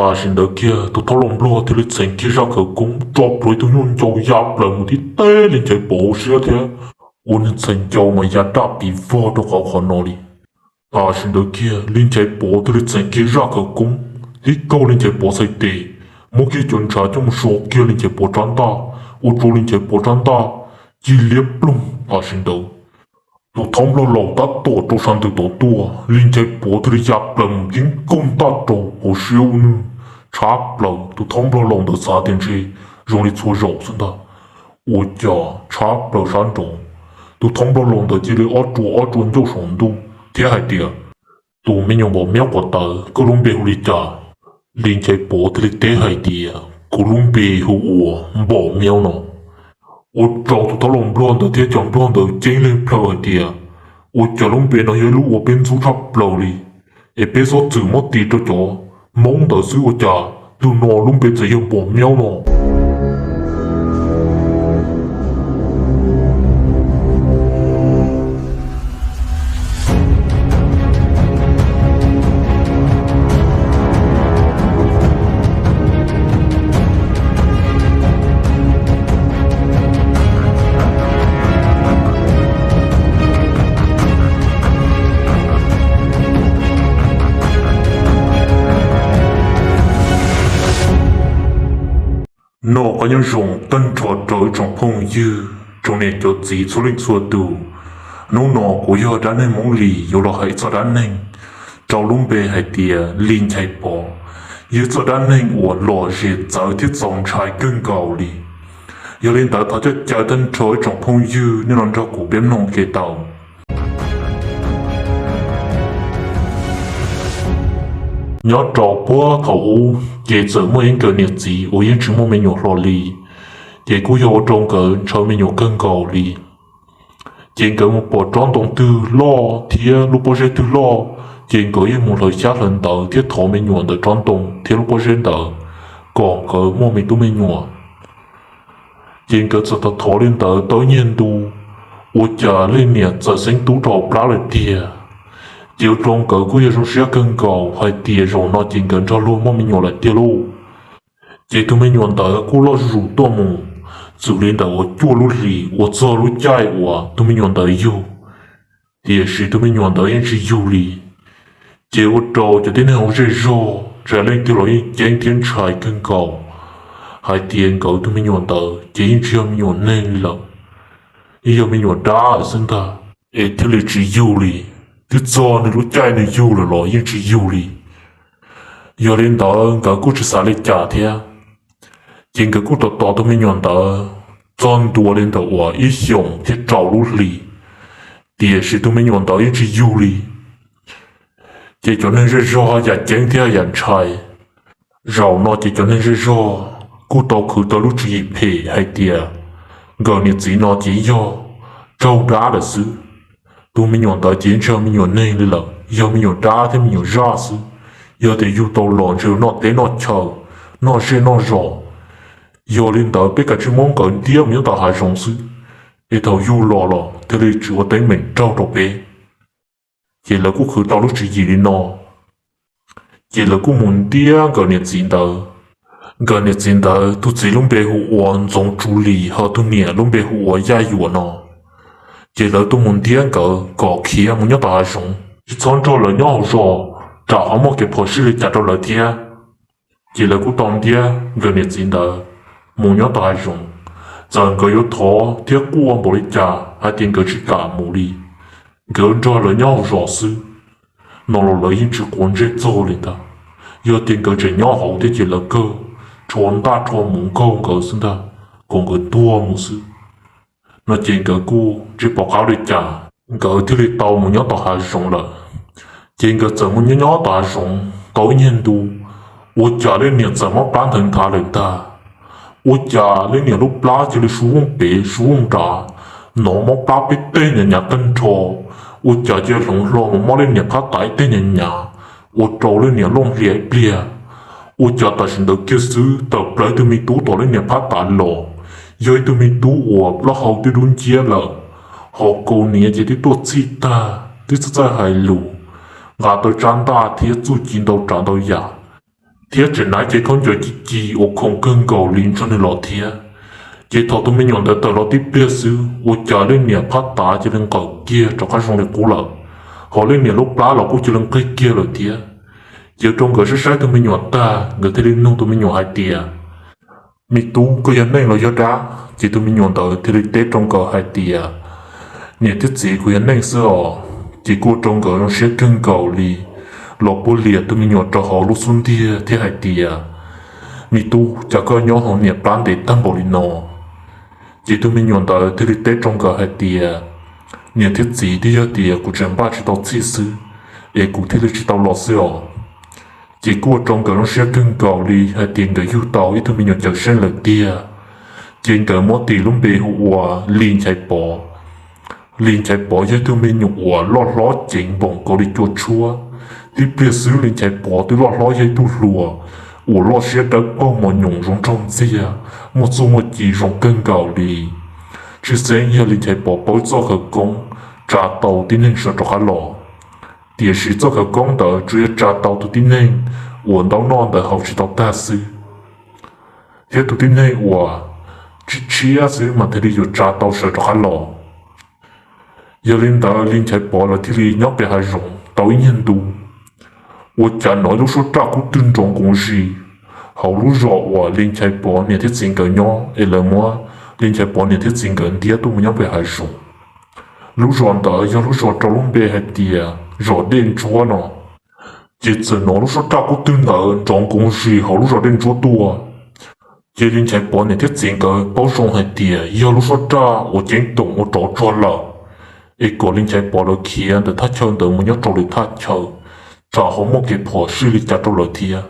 Tam sim ntawd kiag tus thab laus nplog thiaj li txheev kiag zaj khawv koob tso plhuav ib tug nyuj ncau ya plaws mus tib teb Lis Nchaiv Pov hauv siab thiab ua niag txheem ncau mas ya daj pis vog rau qhov qhov no li. Tam sim ntawd kiag Lis Nchaiv Pov thiaj li txheev kiag zaj khawv koob tib kaug Lis Nchaiv Pov txhais tes, muab kiag cov ntshav coj mus so kiag Lis Nchaiv Pov rab ntaj, ua rau Lis Nchaiv Pov rab ntaj ci liab ploog. Tam sim ntawd tus thab nplog laus tab tom rau sab ntawd tod tuaj, Lis Nchaiv Pov thiaj li ya plaws mus tib nkaug ntaj rau hauv siab ua nwg tshab plaws. Tus thab nplog laus ntawd xav tias ntshe zoo li txhua zaus xwb ntag, ua cas tshab plaws sab nraud, tus thab nplog laus ntawd cia li ob rua ob rua ncauj saum ntuj thiab hais tias, tus me nyuam npaum miab quav tawv, koj lub npe hu li cas? Lis Nchaiv Pov thiaj li teb hais tias, kuv lub npe hu ua Npaum Miaub no. Ua rau tus thab laus nplog ntawd thiab cov nplog ntawd ceeb leeg plaws hais tias, ua cas lub npe no yog ib lub uas peb ntxub tshaj plaws li, es peb txhob txwm muab tis rau cov Hmoob ntawd xwb, ua cas tus no lub npe txawm yog Npaum Miaub no. Noj qab nyob zoo tag nrho rau ib tsoom phooj ywg, tsoom niam cov txiv txhua leej txhua tus. Hnub no kuv yog dab neeg Hmoob Lis yuav los hais ib txoj dab neeg rau lub npe hais tias Lis Nchaiv Pov. Yog ib txoj dab neeg uas lom zem txawv thiab txaus ntshai kawg nkaus li. Yog li ntawd thov caw caw tag nrho ib tsoom phooj ywg nej los nrog kuv peb mloog ua ke tau. Nyob rau puag thaum ub, ces txawm muaj ib nkawd niam txiv uas yeej tsis muaj me nyuam hlo li, ces kuj yog ua rau nkawd ntshaw me nyuam kawg nkaus li. Ces nkawd mus pom tsob ntoo twg loj thiab lub pob zeb twg loj, ces nkawd yeej mus hlawv xyab hlawv ntawv thiab thov me nyuam ntawm tsob ntoo thiab lub pob zeb ntawd kom nkawd muaj me tub me nyuam. Ces nkawd txawm thov thov li ntawd tau ib nyuag ntu, ua cas leej niam txawm xeeb tub rau hauv plab lawm tiag. Ces ua rau nkawd kuj yog zoo siab kawg nkaus hais tias zaum no ces nkawd nrog luag muaj me nyuam lawm tiag lauj. Ces tus me nyuam ntawd kuj loj zuj zus tuaj mus, txwm li ntawm uas cuaj lub hlis uas txog lub caij uas tus me nyuam ntawd yug, tiam sis tus me nyuam ntawd yeej tsis yug li. Ces ua rau cov tib neeg hauv zej zog tsa leej twg los yeej ceeb thiab ntshai kawg nkaus hais tias nkawd tus me nyuam ntawd ces yeej tsis yog me nyuam neeg li lawm, yeej yog me nyuam dab xwb ntag, es thiaj li tsis yug li. Twb txog nws lub caij nws yug lawm los yeej tsis yug li. Yog li ntawd nkawd kuj tsis xav li cas thiab, ces nkawd kuj tos tos tus me nyuam ntawd txog ntua li ntawm uas ib xyoos thiab rau lub hlis, tiam sis tus me nyuam ntawd yeej tsis yug li. Ces cov neeg zej zog yam ceeb thiab yam ntshai. Zaum no ces cov neeg zej zog kuj tau khwv tau lub tswv yim phem hais tias nkawd niam txiv no ces yog raug dab lawm xwb. Tus me nyuam ntawd ces yeej tsis yog me nyuam neeg li lawm, yog me nyuam dab thiab me nyuam zaj xwb. Yog tias yug tau los ntshe noj teb noj chaw, noj zej noj zos. Yog li ntawd peb kav tsij muab nkawd ntiab mus nyob tom hav zoov xwb, es thaum yug los los thiaj li tsis ua teeb meem raug rau peb. Ces lawv kuj khwv tau lub tswv yim li no, ces lawv kuj mus ntiab nkawd niam txiv ntawd. Nkawd niam txiv ntawd tus txiv lub npe hu ua Ntxoov Tsu Lis, ho tus niam lub npe hu ua Yaj Yuam no. Ces lawv tuaj mus ntiab nkawd kom khiav mus nyob tom hav zoov, tsis txhob nrog lawv nyob hauv zos, tsam ho muaj kev phom sij li cas rau lawv thiab. Ces lawv kuj tau ntiab nkawd niam txiv ntawd mus nyob tom hav zoov. Txawm nkawd yuav thov thiab quaj npaum li cas hais tias nkawd tsis kam mus li, nkawd nrog lawv nyob hauv zos xwb no los lawv yeej tsis quav ntsej txog li ntag. Yog tias nkawd tseem nyob hauv thiab ces lawv kawg rho ntaj rho mus nkaug nkawd xwb ntag, kom nkawd tuag mus xwb no. Ces nkawd kuj tsis pom qab li cas, nkawd thiaj li tau mus nyob tom hav zoov lawm. Ces nkawd txawm mus nyob nyob tom hav zoov tau ib nyuag ntu, ua cas leej niam txawm mob plab nthawv nthav lawm ntag. Ua cas leej niam lub plab cia li su vooj pem su vooj nrad, hnov mob plab peb teg nyav nyav tag nrho. Ua cas cia hloov hlo mus mob leej niam phab tav ib teg nyav nyav, ua rau leej niam looj hlias ib pliag. Ua cas tam sim ntawd kiag xwb tawm plaws ib tug me tub tom leej niam phab tav los, yog ib tug me tub uas plaub hau twb dub nciab lawm, ho kaus hniav ces twb tuaj txhij tag, twb txawj txawj hais lus, nqa tau tsab ntaj thiab txuj ci ntau tsav ntau yam. thiab tseem hnav cev khaub ncaws ci ci uas khoom kawg nkaus li nrog nws los thiab. Ces thaum tus me nyuam ntawd tawm los tib pliag xwb ua cas leej niam phab tav cia li nqawm kiag rov qab zoo li qub lawm, hos leej niam lub plab los kuj cia li nqig kiag lawm thiab. Ces rau nkawd saib saib tus me nyuam tag, nkawd thiaj li nug tus me nyuam hais tias, Me tub, koj yog neeg los yog dab? Ces tus me nyuam ntawd thiaj li teb rau nkawd hais tias, Niam thiab txiv, kuv yog neeg xwb os. Ces kuj ua rau nkawd zoo siab kawg nkaus li, los puag lias tus me nyuam rau hauv lub xub ntiag thiab hais tias, Me tub, cas koj nyob hauv niam plab ntev tag npaum li no? Ces tus me nyuam ntawd thiaj li teb rau nkawd hais tias, Niam thiab txiv, twb yog tias kuv tseem npaj tsis tau txhij xwb, es kuv thiaj li tsis tau los xwb os. Ces kuj ua rau nkawd zoo siab kawg nkaus li hais tias nkawd yug tau ib tug me nyuam cawm seej lawm tiag. Ces nkawd muab tis lub npe hu ua Li Nchaiv Pov. Li Nchaiv Pov yog ib tug me nyuam uas loj hlob ceev npaum nkaus li cua tshuab. Tib pliag xwb Li Nchaiv Pov twb loj hlob yog ib tug hluas uas loj siab dawb paug mos nyoos zoo nraug ntxiag, muaj txuj muaj ci zoo kawg nkaus li. Tshwj xeeb yog Li Nchaiv Pov paub txoj khawv koob tsa tau tib neeg sawv rov qab los. Tiam sis txoj khawv koob ntawd tsuas yog tsa tau tus tib neeg uas ntaub noj ntawd haus tsis tau tag xwb, thiab tus tib neeg uas tshiab tshiab xwb mas thiaj li yuav tsa tau sawv rov qab los. Yog li ntawd Li Nchaiv Pov lawv thiaj li nyob pem hav zoov tau ib nyuag ntu, ua cas hnov ib lub suab raj kub twg nrov nkoov zis hauv lub zos uas Li Nchaiv Pov niam thiab txiv nkawd nyob, es lawv muab Li Nchaiv Pov niam thiab txiv nkawd ntiab tuaj mus nyob pem hav zoov. Lub zos ntawd yog lub zos rau lub npe hais tias zos Dej Ntsuab no. Ces txawm hnov lub suab raj kub twg ntawd nrov nkoov zis hauv lub zos Dej Ntsuab tuaj. Ces Li Nchaiv Pov niam thiab txiv nkawd paub zoo hais tias yog lub suab raj uas ceeb toom ua rov tsuag lawm, es kom Li Nchaiv Pov lawv khiav ntawm thaj chaw ntawd mus nyob rau lwm thaj chaw, tsam ho muaj kev phom sij li cas rau lawv thiab.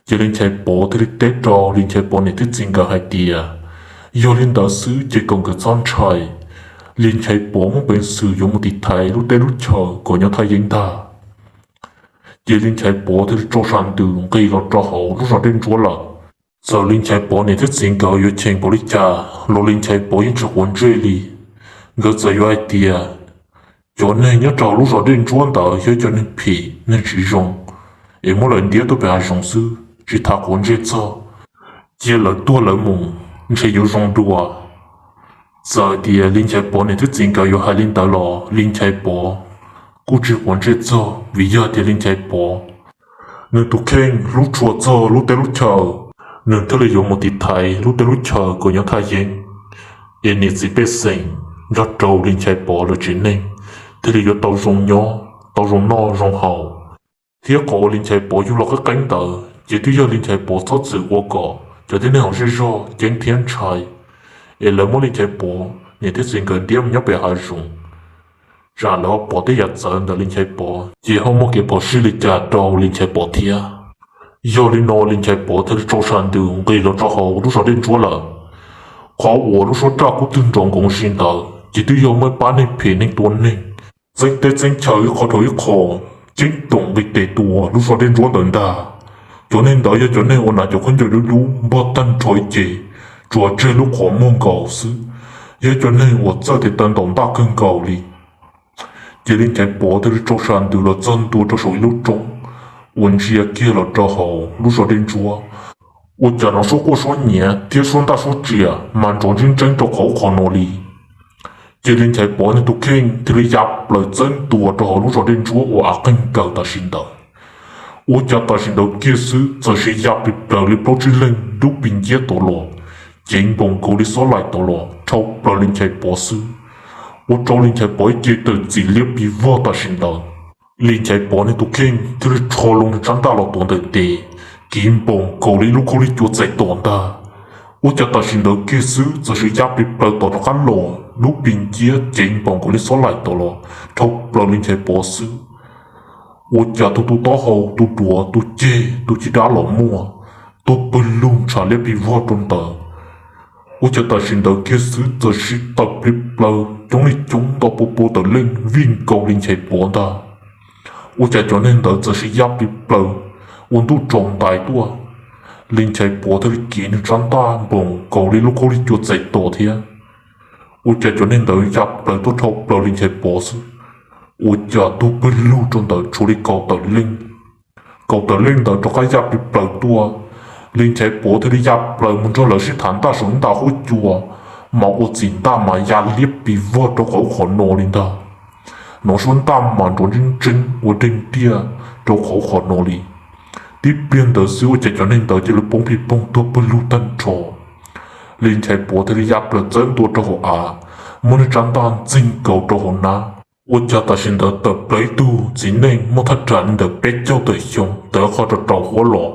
Ces Li Nchaiv Pov thiaj li teb rau Li Nchaiv Pov niam thiab txiv nkawd hais tias, yog li ntawd xwb ces kom nkawd txhob ntshai, Li Nchaiv Pov muaj peev xwm yuav mus tiv thaiv lub teb lub chaw kom nyob thaj yeeb ntag. Ces Li Nchaiv Pov thiaj li tso sam ntws nqis los rau hauv lub zos Dej Ntsuab lawm. Txawm Li Nchaiv Pov niam thiab txiv nkawd yuav cheem npaum li cas los Li Nchaiv Pov yeej tsis quav ntsej li. Nkawd txawm yuav hais tias cov neeg nyob rau lub zos Dej Ntsuab ntawd yog cov neeg phim neeg tsis zoo, es muab lawv ntiab tuaj pem hav zoov xwb, tsis tham quav ntsej txog, cia lawv tuag lawv mus ntshe yuav zoo dua. Txawm tias Li Nchaiv Pov niam thiab txiv nkawd yuav hais li ntawd los Li Nchaiv Pov kuj tsis quav ntsej txog, vim yog tias Li Nchaiv Pov nws tus kheej hlub tshua txog lub teb lub chaw, nws thiaj li yuav mus tiv thaiv lub teb lub chaw kom nyob thaj yeeb, es niam txiv pej xeem nrog rau Li Nchaiv Pov lawv tsev neeg thiaj li yuav tau zoo nyob, tau zoo noj zoo haus. Thiab qhov uas Li Nchaiv Pov yug los qeeb qeeb ntawd ces twb yog Li Nchaiv Pov txhob txwm ua kom cov tib neeg hauv zej zog ceeb thiab ntshai, es lawv muab Li Nchaiv Pov niam thiab txiv nkawd ntiab mus nyob pem hav zoov, tsam lawv ho pom tej yam txawv ntawm Li Nchaiv Pov ces ho muaj kev phom sij li cas rau Li Nchaiv Pov thiab. Yog li no Li Nchaiv Pov thiaj li tso sam ntws nqis los rau hauv lub zos Dej Ntsuab lawm. Qhov uas lub suab raj kub twg nrov nkoov zis ntawd ces twb yog muaj pab neeg phem neeg tua neeg txeeb teb txeeb chaw ib qho dhau ib qho, ceeb toom nqis tes tua lub zos Dej Ntsuab ntawd ntag. Cov neeg ntawd yog cov neeg uas hnav cov khaub ncaws dub dub npog tag nrho ib ce, tsuas tseg lub qhov muag nkaus xwb, yog cov neeg uas txawj tes taw ntaus ntaj kawg nkaus li. Ces Li Nchaiv Pov thiaj li tso sam ntws los txog ntua rau saum ib lub roob uas ntsia kiag los rau hauv lub zos Dej Ntsuab. Ua cas hnov suab quaj suab nyiav thiab suab ntaj suab tsiam mas nrov ntseeb ntseeb rau qhov ub qhov no li. Ces Li Nchaiv Pov nws tus kheej thiaj li ya plaws txawb ntua rau hauv lub zos Dej Ntsuab uas av qeeg kawg tam sim ntawd. Ua cas tam sim ntawd kiag xwb txawm sis ya plig plaws li plaub tsib leeg dub plig nciab tod los, ceev npaum nkaus li xob laim tod los dhau plaws Li Nchaiv Pov xwb, ua rau Li Nchaiv Pov ib ce tawm txim liab plig vog tam sim ntawd. Li Nchaiv Pov nws tus kheej thiaj li rho loo nws tsab ntaj los tuav ntawm tes, kiv npaum nkaus li ib lub khaub lig cua txais tom ntag. Ua cas tam sim ntawd kiag xwb txawm sis ya plig plaws tod rov qab los dub plig nciab ceev npaum nkaus li xob laim tod los dhau plaws Li Nchaiv Pov xwb. Ua cas tus tus taub hau, tus duav, tus ceg, tus cib dab los muaj, tuag pawg lug ntshav liab plig vog rau ntawd. Ua cas tam sim ntawd kiag xwb txawm sis tawm plig plaws coob li coob nto pua pua tawm leej vij nkaus Li Nchaiv Pov ntag. Ua cas cov neeg ntawd txawm sis ya plig plaws ua ntuj tsaus ntais tuaj. Li Nchaiv Pov thiaj li kiv nws tsab ntaj npaum nkaus li lub khaub lig cua txais tom thiab. Ua cas cov neeg ntawd ya plaws tuaj dhau plaws Li Nchaiv Pov xwb, ua cas tuag pawg lug rau ntawd tshuav li kaum tawm leej. Kaum tawm leej ntawd rov qab ya pis plaws tuaj, Li Nchaiv Pov thiaj li ya plaws mus nrog lawv sib tham ntaj saum ib nta huab cua, mas ua txim ntaj mas ya liab pis vog rau qhov ub qhov no li ntag. Hnov suab ntaj mas nrov ntseeb ntseeb ua dej ntiaj rau qhov ub qhov no li. Tib pliag ntawd xwb ua cas cov neeg ntawd cia li poob pig poog tuag pawg lug tag nrho. Li Nchaiv Pov thiaj li ya plaws txawb ntua rau hauv av, muab nws tsab ntaj ntxeeg nkaus rau hauv nab. Ua cas tam sim ntawd tawm plaws ib tug txiv neej muaj thaj tsam li ntawm peb caug tawm xyoo tawm qhov rau rau huab los,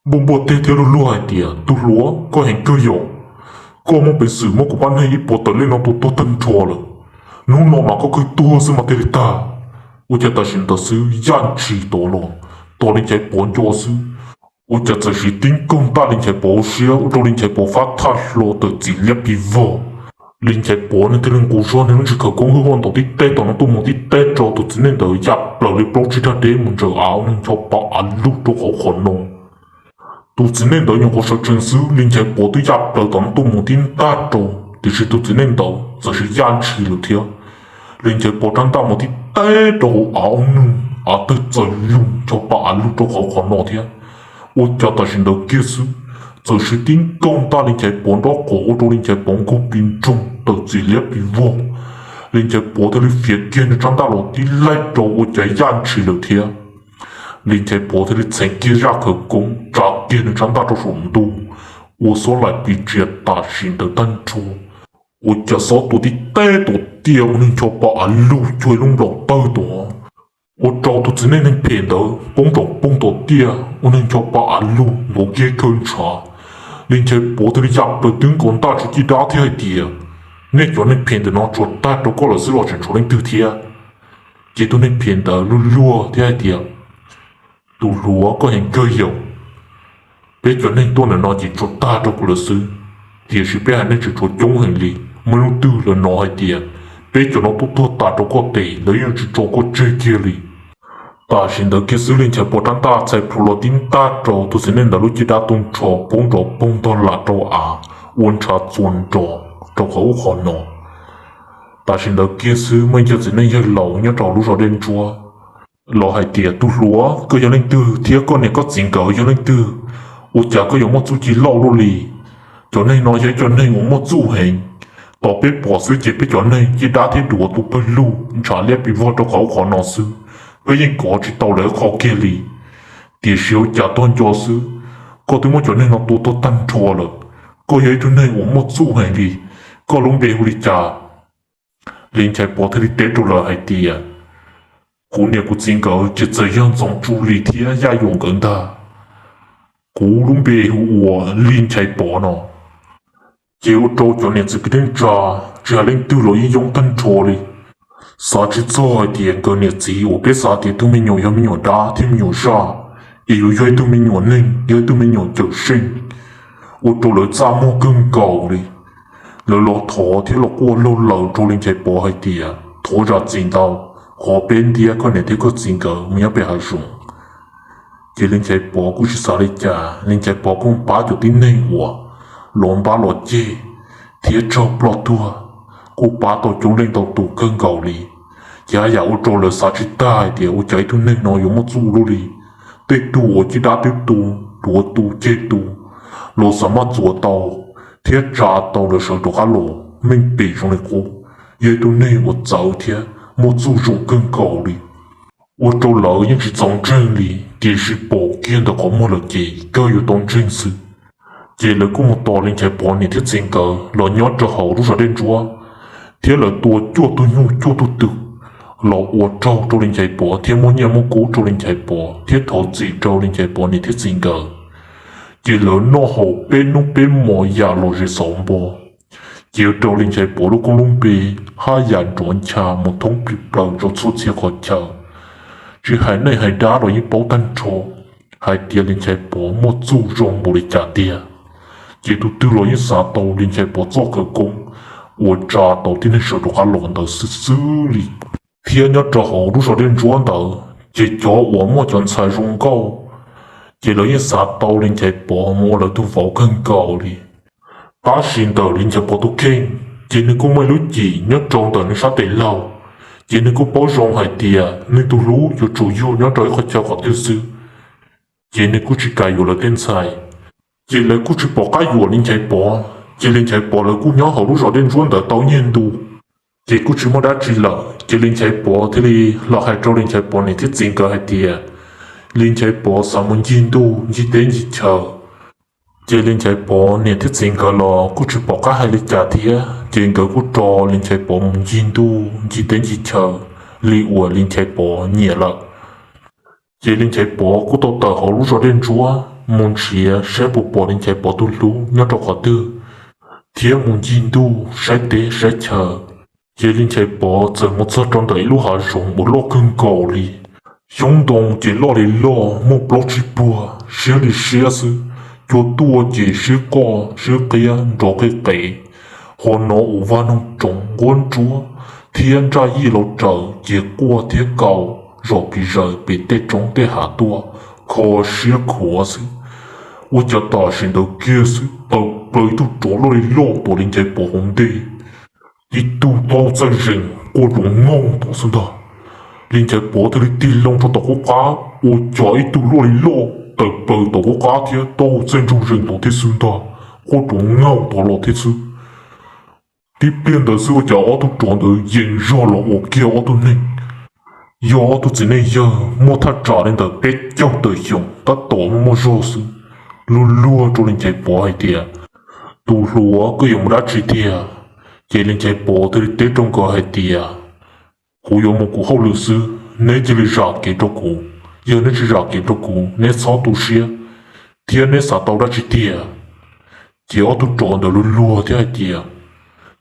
npuaj npuaj teg thiab luag luag hais tias, Tus hluas, koj heev kawg yom. Koj muaj peev xwm muab kuv pab neeg ib puas tawm leej no tua tuag tag nrho lawm. Hnub no mas koj kawg tuag xwb mas thiaj li tag. Ua cas tam sim ntawd xwb yaj ntshis tod los, tos Li Nchaiv Pov nco xwb, ua cas txawm siv tib nkaug ntaj Li Nchaiv Pov hauv siab ua rau Li Nchaiv Pov fab thaj hlo tawm txim liab pis vog. Li Nchaiv Pov nws thiaj li nqus zog nws lub ntsis khawv koob hwj huam ntaus tib teg tom no tuaj mus tib teg rau tus txiv neej ntawd ya plaws li plaub tsib rag deb mus ntsaws av ua neeg ncho pa av lug rau qhov ub qhov no. Tus txiv neej ntawd nyuam qhuav sawv tsees xwb Li Nchaiv Pov twb ya plaws tom no tuaj mus tib ntaj rau, tiam sis tus txiv neej ntawd txawm siv yaj ntshis lawm thiab. Li Nchaiv Pov rab ntaj mus tib teg rau hauv av ua neeg av tawg txaws lug ncho pa av lug rau qhov ub qhov no thiab. Ua cas tam sim ntawd kiag xwb, txawm siv tib nkaug ntaj Li Nchaiv Pov nrob quas ua rau Li Nchaiv Pov nkaug pis nroog tawm txim liab pis vog. Li Nchaiv Pov thiaj li fiav kiag nws tsab ntaj los tib laij rau ua cas yaj ntshis lawm thiab. Li Nchaiv Pov thiaj li txheev kiag zaj khawv koob tsa kiag nws tsab ntaj rau saum ntuj, ua xob laim pis tsias tam sim ntawd tag nrho. Ua cas xob tua tib teg tuaj tiaj ua neeg ncho pa av lug cuag ib lub nplaum tawg tod, ua rau tus txiv neej neeg phem ntawd poob nraum poog tuaj tiaj ua neeg ncho pa av lug ntuav kiag kawg ntshav. Li Nchaiv Pov thiaj li ya plaws twb nkaus ntaj tso caj dab thiab hais tias, Nej cov neeg phem ntawm no tsuas tag rau koj lawm xwb los tseem tshuav leej twg thiab? Ces tus neeg phem ntawd luag luag thiab hais tias, Tus hluas, koj heev kawg yom. Peb cov neeg tuaj ntawm no ces tsuas tag rau kuv lawm xwb, tiam sis peb haiv neeg tseem tshuav coob heev li. Muaj ib hnub twg lawv hnov hais tias peb cov no tuaj tuag tas rau koj tes lawv yeej tsis tso koj tseg kiag li. Tam sim ntawd kiag xwb Li Nchaiv Pov rab ntaj txhais plhuav los tib ntaj rau tus txiv neej ntawd lub caj dab tu nrho poob nrov poog ntog lam rau av, ua ntshav txuas nrov rau qhov ub qhov no. Tam sim ntawd kiag xwb muaj ib co txiv neej yawg laus nyob rau lub zos Dej Ntsuab los hais tias, Tus hluas, koj yog leej twg thiab koj niam koj txiv nkawd yog leej twg? Ua cas koj yuav muaj txuj ci loj luaj li? Cov neeg no yog ib co neeg uas muaj txuj heev. Tos peb pom xwb ces peb cov neeg caj dab thiab duav tu pawg lug ntshav liab pis vog rau qhov ub qhov no xwb, peb yeej kov tsis tau lawv qhov kiag li. Tiam sis ua cas tuag nco xwb, koj twb muab cov neeg no tua tuag tag nrho lawm. Koj yog ib tug neeg uas muaj txuj heev li, koj lub npe hu li cas? Li Nchaiv Pov thiaj li teb rau lawv hais tias, Kuv niam kuv txiv nkawd ces txawm yog Ntxoov Tsu Lis thiab Yaj Yuam nkawd ntag. Kuv lub npe hu ua Li Nchaiv Pov no. Ces ua rau cov niam txiv kwv tij neej tsa tsis hais leej twg los yeej yoob tag nrho li. Xav tsis txog hais tias nkawd niam txiv uas peb xav tias tug me nyuam yog me nyuam dab thiab me nyuam zaj, es yuav yog ib tug me nyuam neeg, yog ib tug me nyuam cawm seej, ua rau lawv txaj muag kawg nkaus li. Lawv los thov thiab los quaj laug laws rau Li Nchaiv Pov hais tias, Thov zam txim ntau, qhov peb ntiab koj niam thiab koj txiv nkawd mus nyob pem hav zoov. Ces Li Nchaiv Pov kuj tsis xav li cas, Li Nchaiv Pov kuj pab cov tib neeg uas los npab los ceg thiab raug ploj tuag, kuj pab tau coob leej ntau tus kawg nkaus li. Ces haj yam ua rau lawv xav tsis tag hais tias ua cas ib tug neeg no yuav muaj txuj luaj li. Tej tug uas caj dab twb tu, duav tu ceg tu, los xav maj txuas tau thiab tsa tau lawv sawv rov qab los meej pem zoo li qub. Yog ib tug neeg uas txawv thiab muaj txuj zoo kawg nkaus li. Ua rau lawv yeej tsis txaus ntseeg li, tiam sis pom kiag ntawm qhov muag lawm ces kawg yuav tau ntseeg xwb. Ces lawv kuj mus tos Li Nchaiv Pov niam thiab txiv nkawd los nyob rau hauv lub zos Dej Ntsuab, thiab lawv tua cuaj tug nyuj cuaj tug twm los ua raug rau Li Nchaiv Pov thiab muab nyiaj muab kub rau Li Nchaiv Pov thiab thov txim rau Li Nchaiv Pov niam thiab txiv nkawd. Ces lawv noj haus peb hnub peb hmo yam los ze xauv npo, ces ua rau Li Nchaiv Pov lub koob lub npe haj yam nrov ncha mus thoob plig plaws rau txhua txhia qhov chaw. Tsis hais neej hais dab los yeej paub tag nrho hais tias Li Nchaiv Pov muaj txuj zoo npaum li cas tiag. Ces tus twg los yeej xav tau Li Nchaiv Pov txoj khawv koob uas tsa tau tib neeg sawv rov qab los ntawd xwb xwb li. Thiab nyob rau hauv lub zos Dej Ntsuab ntawd ces cov uas muaj cov ntxhais zoo nkauj, ces lawv yeej xav tau Li Nchaiv Pov mus ua lawv tug vauv kawg nkaus li. Tab sis ntawm Li Nchaiv Pov tus kheej, ces nws kuj muaj ib lub cim nyob rau ntawm nws sab tes laug, ces nws kuj paub zoo hais tias nws tus hlub yuav tsum yug nyob rau ib qhov chaw qhov twg xwb. ces nws kuj tsis kam yuav lawv tej ntxhais. Ces lawv kuj tsis pom qab yuam Li Nchaiv Pov, ces Li Nchaiv Pov lawv kuj nyob hauv lub zos Dej Ntsuab ntawd tau nyiaj ntu, ces kuj tsis muaj dab tsi lawm. Ces Li Nchaiv Pov thiaj li los hais rau Li Nchaiv Pov niam thiab txiv nkawd hais tias Li Nchaiv Pov xav mus ncig ntuj ncig teb ncig chaw. Ces Li Nchaiv Pov niam thiab txiv nkawd los kuj tsis pom qab hais li cas thiab, ces nkawd kuj tso Li Nchaiv Pov mus ncig ntuj ncig teb ncig chaw li uas Li Nchaiv Pov nyiam lawm. Ces Li Nchaiv Pov kuj tau tawm hauv lub zos Dej Ntsuab mus nrhiav saib puas pom Li Nchaiv Pov tus hlub nyob rau qhov twg, thiab mus ncig ntuj saib teb saib chaw. Ces Li Nchaiv Pov txawm mus txog rau ntawm ib lub hav zoov uas loj kawg nkaus li. Xyoob ntoo ces loj li loj muaj plaub tsib puag siab li siab xwb, cua tuaj ces siab qoj siab qiab nrov qev qev. Hos no uas vaj noog tsoov nquab ntsuab thiab nraj yij laus raws ces quaj thiab kaus zom pis zaws pem tej roob tej hav tuaj, kho siab khuav xwb. Ua cas tam sim ntawd kiag xwb tawm plaws ib tug tsov loj li loj tom Li Nchaiv Pov hauv ntej. Ib tug taub txaij zees quaj rov ngaug tod xwb ntag. Li Nchaiv Pov thiaj li tig loo rau tom qub qab, ua cas ib tug loj li loj tawm plaws tom qub qab thiab taub txaij ntsoog zees tod thiab xwb ntag, quaj rov ngaug tod los thiab xwb. Tib pliag ntawd xwb ua cas ob tug tsov ntawd yees zog los ua kiag ob tug neeg. Yog ob tug txiv neej yawg muaj thaj tsam li ntawm peb caug tawm xyoo tab tom muaj zog xwb, luag luag rau Li Nchaiv Pov hais tias, tus hluas, koj yuav mus dab tsi tiag? Ces Li Nchaiv Pov thiaj li teb rau nkawd hais tias, kuv yuav mus kuv hauj lwm xwb, neb cia li zam kev rau kuv. Yog neb tsis zam kev rau kuv, neb txhob tu siab, thiab neb xav tau dab tsi tiag? Ces ob tug tsov ntawd luag luag thiab hais tias,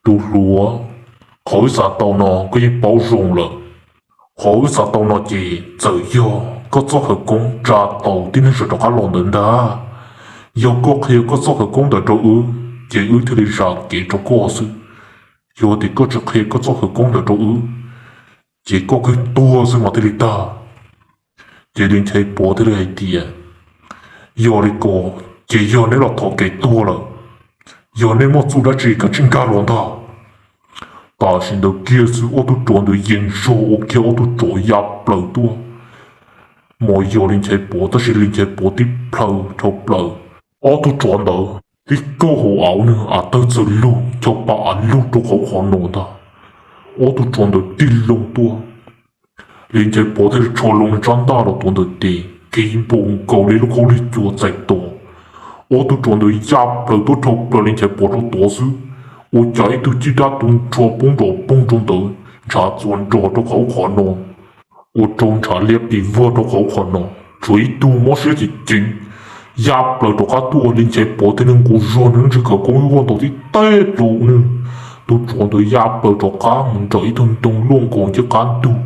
tus hluas, qhov wb xav tau no koj yeej paub zoo lawm. Qhov wb xav tau no ces txawm yog koj txoj khawv koob tsa tau tib neeg sawv rov qab los ntawd ntag. Yog koj qhia koj txoj khawv koob ntawd rau wb, ces wb thiaj li zam kev rau koj xwb. Yog tias koj tsis qhia koj txoj khawv koob ntawd rau wb, ces koj kawg tuag xwb mas thiaj li tag. Ces Li Nchaiv Pov thiaj li hais tias, yog li ko, ces yog neb los thov kev tuag lawm, yog neb muaj txuj dab tsi kav tsij nkag los ntag. Tam sim ntawd kiag xwb ob tug tsov ntawd yees zog ua kiag ob tug tsov ya plaws tuaj. Mas yog Li Nchaiv Pov, tab sis Li Nchaiv Pov tib plhaw dhau plaws, ob tug tsov ntawd tib kaug hauv av, nws av tawg txawm lug, cov pa av lug rau qhov qhov no ntag. Ob tug tsov ntawd tig loo tuaj, Li Nchaiv Pov thiaj li rho loo nws tsab ntaj los tuav ntawm tes, kiv npaum nkaus li lub khaub lig cua txais tos. Ob tug tsov ntawd ya plaws tuaj dhau plaws Li Nchaiv Pov rau tod xwb, ua cas ib tug cib dab tu nrho poob nrov poog rau ntawd, ntshav txuas nrog rau qhov qhov no, ua rau ntshav liab pis vog rau qhov qhov no. Tshuav ib tug mob siab ceev ceev ya plaws rov qab tuaj, Li Nchaiv Pov thiaj li nqus zog nws lub tswv khawv koob ib vuag ntaus tib teg rau nws. Tus tsov ntawd ya plaws rov qab mus nraim ib tug ntoo luaj nkaus ncej qab ntug,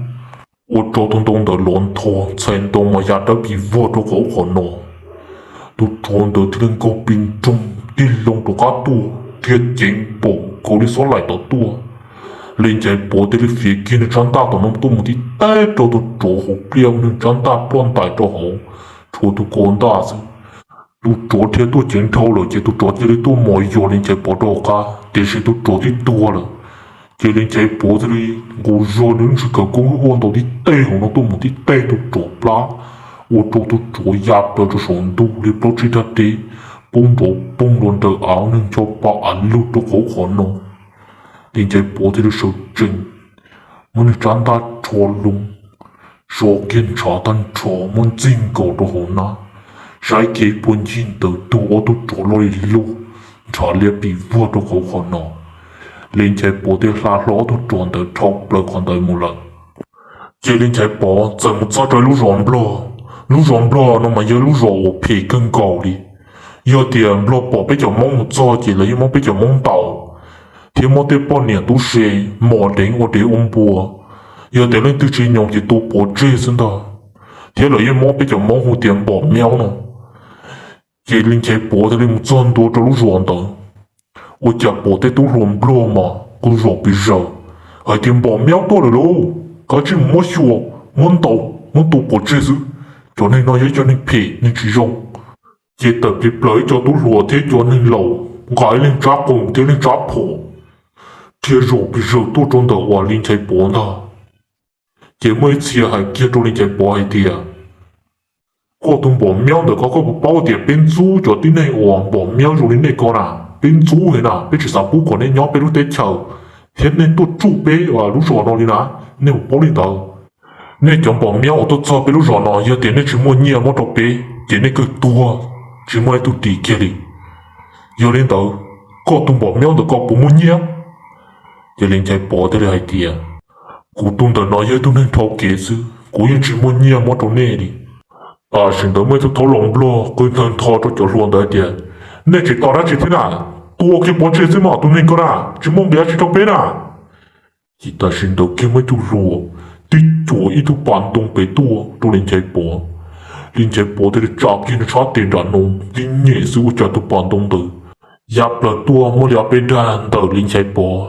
ua rau tus ntoo ntawd lov ntho, txhais ntoo mas ya dawb pis vog rau qhov qhov no. Tus tsov ntawd thiaj li nkaug pis nroog tig loo rov qab tuaj thiab ceev npaum nkaus li xob laim tod tuaj. Li Nchaiv Pov thiaj li fiav kiag nws tsab ntaj tom no tuaj mus tib teg rau tus tsov hauv pliaj, nws tsab ntaj ploj ntais rau hauv, tshuav tus ko ntaj xwb. Tus tsov dhia tuaj ceev dhau lawm ces tus tsov cia li tuaj mos yos Li Nchaiv Pov rau hauv qab, tiam sis tus tsov twb tuag lawm. Ces Li Nchaiv Pov thiaj li nqus zog nws lub tswv khawv koob ib vuag ntaus tib teg hauv no tuaj mus tib teg tus tsov plab, ua rau tus tsov ya plaws rau saum ntuj li plaub tsib rab deb, poob nrov poog los nraws av, nws ncho pa av lug rau qhov qhov no. Li Nchaiv Pov thiaj li sawv tsees, muab nws tsab ntaj rho loo, so kiag ntshav tag nrho muab ntxig nkaus rau hauv hnab, saib kiag ib puag ncig ntawd tuag ob tug tsov loj li loj, ntshav liab pis vuag rau qhov qhov no. Li Nchaiv Pov thiaj hla hlo ob tug tsov ntawd dhau plaws qhov ntawd mus lawm. Ces Li Nchaiv Pov txawm mus txog rau ib lub zos Nplog. Lub zos Nplog no mas yog lub zos uas phem kawg nkaus li. Yog tias Nplog pom peb cov Hmoob mus txog ces lawv yeej muab peb cov Hmoob ntaus, thiab muab tej poj niam tub se mos deev ua dev ua npua. Yog tias leej twg tsis nyoos ces tua pov tseg xwb ntag, thiab lawv yeej muab peb cov Hmoob hu tias npom miaub no. Ces Li Nchaiv Pov thiaj li mus txog ntua rau lub zos ntawd, ua cas pom tej tub hluas Nplog mas quaj zom pes zaws hais tias npom miaub tuaj lawm lauj, kav tsij mus muab xyuas, muab ntaus, muab tua pov tseg xwb. Cov neeg no yog ib co neeg phem neeg tsis zoo. Ces tawm plig plaws ib co tub hluas thiab cov neeg laus nqa ib leeg tsab qoo thiab ib leeg tsab phom, dhia zom pes zaws tuaj rau ntawm uas Li Nchaiv Pov ntag. Ces muaj ib txhia hais kiag rau Li Nchaiv Pov hais tias, Koj tus npom miab ntawm ko koj puas paub tias peb ntxub cov tib neeg uas npom miab zoo li nej ko na? Peb ntxub heev na, peb tsis xav pub kom nej nyob peb lub teb chaws thiab nej tuaj tsuj peb lub zos no li na. Nej puas paub li ntawd? Nej cov npom miab uas tuaj txog peb lub zos no, yog tias nej tsis muaj nyiaj muab rau peb ces nej kawg tuag, tsis muaj leej twg dim kiag li. Yog li ntawd, koj tus npom miab ntawm ko puas muaj nyiaj? Ces Li Nchaiv Pov thiaj li hais tias, kuv tus ntawm no yog ib tug neeg dhau kev xwb, kuv yeej tsis muaj nyiaj muab rau nej li. Tam sim ntawd muaj ib tug thaub laus nplog qw nthaws ntho rau cov hluas ntawd tias, nej tseem tos dab tsi thiab na? Tua kiag pov tseg xwb mas tus neeg ko na, tsis muaj nqis dab tsi rau peb na. Ces tam sim ntawd kiag muaj ib tug hluas tib cuam ib tug pas ntoo pem tuaj rau Li Nchaiv Pov. Li Nchaiv Pov thiaj li tsa kiag nws sab tes nram no, tib nyem xwb ua cas tus pas ntoo ntawd ya plaws tuaj muaj li ob peb dag ntawm Li Nchaiv Pov,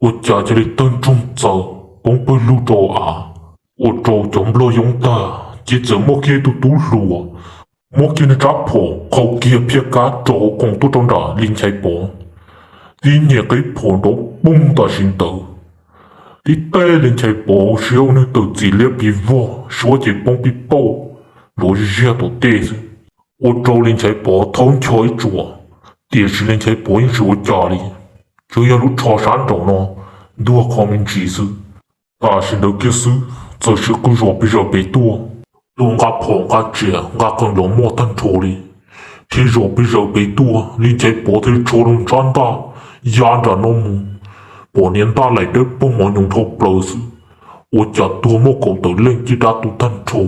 ua cas cia li tawg ntsoog txawm poob pawg lug rau av. Ua rau cov nplog yoob tag, ces txawm muaj kiag ib tug tub hluas muab kiag nws rab phom qhau kiag phiaj kab rau hauv qoom tuaj rau nram Li Nchaiv Pov, tib nyem qhib phom nrov poog tam sim ntawd. Tib teg Li Nchaiv Pov siab ua nws tawm txim liab pis vog, suab ces poob pij pauj nrov ziag tom tej xwb. Ua rau Li Nchaiv Pov thaub ncho ib tsuam, tiam sis Li Nchaiv Pov yeej tsis ua cas li, tsuas yog lub tsho sab nraum no ntuag qho me ntsis xwb. Tam sim ntawd kiag xwb txawm sis qw zom pes zaws pem tuaj, tuaj nqa phom nqa tsiam nqa qees los muaj tag nrho li, thiab zom pes zaws pem tuaj. Li Nchaiv Pov thiaj li tsho loo ntsab ntaj ya nram no mus, pom niag ntaj laim dawb paug mos nyoos dhau plaws xwb, ua cas tuag muaj kaum tawm leej caj dab tu tag nrho.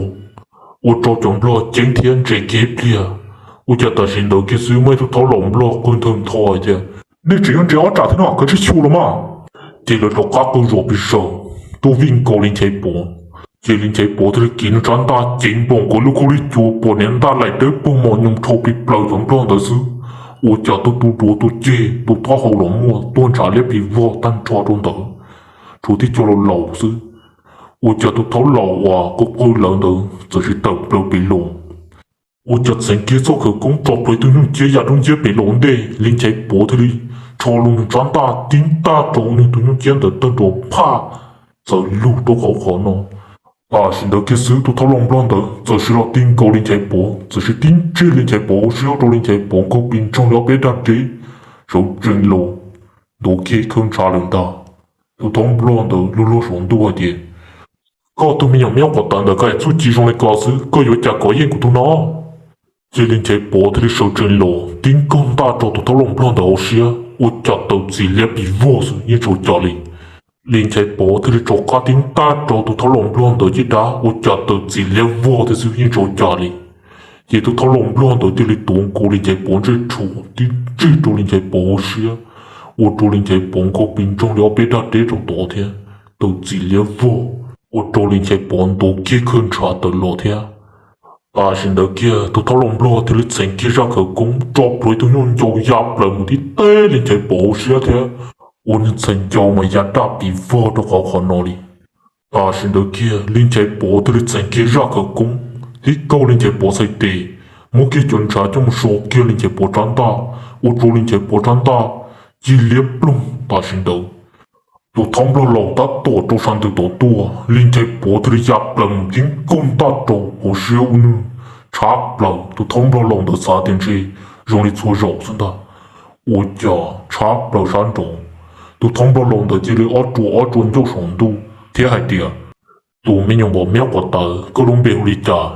Ua rau cov nplog ceeb thiab ntse kiag ib pliag. Ua cas tam sim ntawd kiag xwb muaj ib tug thaub laus nplog qw nthaws ntho hais tias, nej tseem yuav ntse ob tsam thiab no, kav tsij xyu los mas. Ces lawv rov qab qw zom pes zaws tuaj vij nkaus Li Nchaiv Pov. Ces Li Nchaiv Pov thiaj li kiv nws tsab ntaj ceev nploos nkaus lub khaub lig cua, pom niag ntaj laim dawb paug mos nyoos dhau plig plaws cov nplog ntawd xwb, ua cas tuaj tu duav tu ceg tu taub hau los muaj, tuaj ntshav liab pis vog tag nrho rau ntawd, tshuav tib co laus laus xwb. Ua cas tus thaub laus uas qw qw lawv ntawd txawm sis tawm plaws pem los. Ua cas txheev kiag txoj khawv koob tso plhuav tus nyuj ciab ya dub nciab pem los ntej, Li Nchaiv Pov thiaj li tsho loo nws tsab ntaj tib ntaj rau nws tus nyuj ciab ntawd tawg nrov phaj, txawm lug rau qhov qhov no. Tam sim ntawd kiag xwb tus thaub laus nplog ntawd txawm sis los ti nkaus Li Nchaiv Pov, txawm sis tib ntsij Li Nchaiv Pov hauv siab ua rau Li Nchaiv Pov nkaug pis ntsoog li ob peb dag deb, sawv tsees los ntuav kiag khawb ntshav lawm ntag. Tus thaub nplog ntawd luag luag saum ntuj hais tias, koj tus me nyuam miab quav tawv ntawd koj txuj ci zoo li ko xwb, koj yuav cas kov yeej kuv tus no? Ces Li Nchaiv Pov thiaj li sawv tsees los tib nkaug ntaj rau tus thaub laus nplog ntawd hauv siab ua cas tawm txim liab pis vog xwb yeej tsis ua cas li. Li Nchaiv Pov thiaj li rov qab tib ntaj rau tus thaub laus nplog ntawd caj dab ua cas tawm txim liab vog thiab xwb yeej tsis ua cas li. Ces tus thaub laus nplog ntawd thiaj li tuav nkaus Li Nchaiv Pov ntsej tshuaj tib ntsij rau Li Nchaiv Pov hauv siab, ua rau Li Nchaiv Pov nkaug pis ntsoog li ob peb dag deb rau tod thiab, tawm txim liab vog, ua rau Li Nchaiv Pov ntuav kiag khawb ntshav tawm los thiab. Tam sim ntawd kiag tus thaub laus nplog thiaj li txheev kiag zaj khawv koob tso plhuav tus nyuj ncau ya plaws mus tib teb Li Nchaiv Pov hauv siab thiab, ua nws txhais ncau mas ya daj pis vog rau qhov qhov no li. Tam sim ntawd kiag Li Nchaiv Pov thiaj li txheev kiag zaj khawv koob tib kaug Li Nchaiv Pov txhais tes, muab kiag cov ntshav coj mus so kiag Li Nchaiv Pov tsab ntaj, ua rau Li Nchaiv Pov tsab ntaj ci liab ploog tam sim ntawd. Tus thaub nplog laus tab tom rau sab ntws tod tuaj, Li Nchaiv Pov thiaj li ya plaws mus tib nkaug ntaj rau hauv siab ua nws tshab plaws. Tus thaub nplog laus ntawd xav tias ntshe zoo li txhua zaus xwb ntag, ua cas tshab plaws sab nraud. Tus thaub nplog laus ntawd cia li ob rua ob rua ncauj saum ntuj thiab hais tias, tus me nyuam npom miab quav tawv, koj lub npe hu li cas?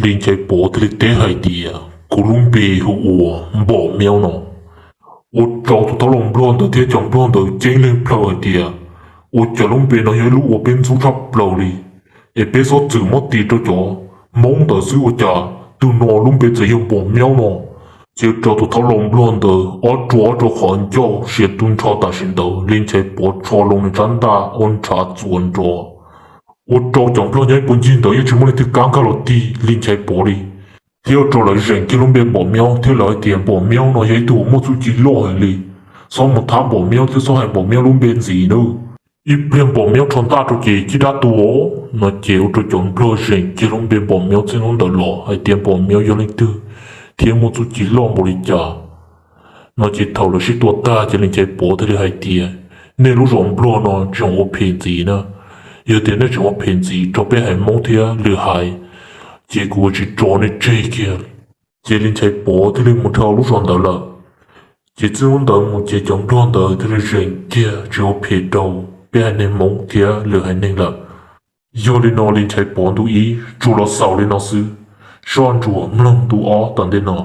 Li Nchaiv Pov thiaj li teb hais tias, kuv lub npe hu ua Npom Miab no. Ua rau tus thaub laus nplog ntawd thiab cov nplog ntawd ceeb leeg plhaw hais tias, ua cas lub npe no yog ib lub uas peb ntxub tshaj plaws li, es peb txhob txwm muab tis rau cov Hmoob ntawd xwb, ua cas tus no lub npe txawm yog Npom Miab no. Ces ua rau tus thaub laus nplog ntawd ob rua ob rua qhov ncauj siav tu nrho tam sim ntawd, Li Nchaiv Pov tsho loo nws tsab ntaj ua ntshav txuas nrov. Ua rau cov nplog nyob ib puag ncig ntawd yeej tsis muaj leej twg kam nkag los tig Li Nchaiv Pov li, thiab ua rau lawv zeem kiag lub npe Npom Miab thiab lawv hais tias Npom Miab no yog ib tug uas muaj txuj ci loj heev li, txhob mus thab Npom Miab thiab txhob hais Npom Miab lub npe ntxiv nawb. Ib pliag Npom Miab rho ntaj rau ces caj dab tu os no ces ua rau cov nplog zeem kiag lub npe Npom Miab txij hnub ntawd los hais tias Npom Miab yog leej twg thiab muaj txuj ci loj npaum li cas no ces thaum lawv sib tua tag ces Li Nchaiv Pov thiaj li hais tias, nej lub zos nplog no tseem ua phem ntxiv na, yog tias nej tseem ua phem ntxiv rau peb haiv Hmoob thiab lwm haiv, ces kuv tsis tso nej tseg kiag li. Ces Li Nchaiv Pov thiaj li mus dhau lub zos ntawd lawm. Ces txij hnub ntawd mus ces cov nplog ntawd thiaj li zeem kiag tsis ua phem rau peb haiv neeg Hmoob thiab lwm haiv neeg lawm. Yog li no Li Nchaiv Pov ntu ib tsuas los xaus li no xwb, soj ntsuam mloog ntu ob tom ntej no.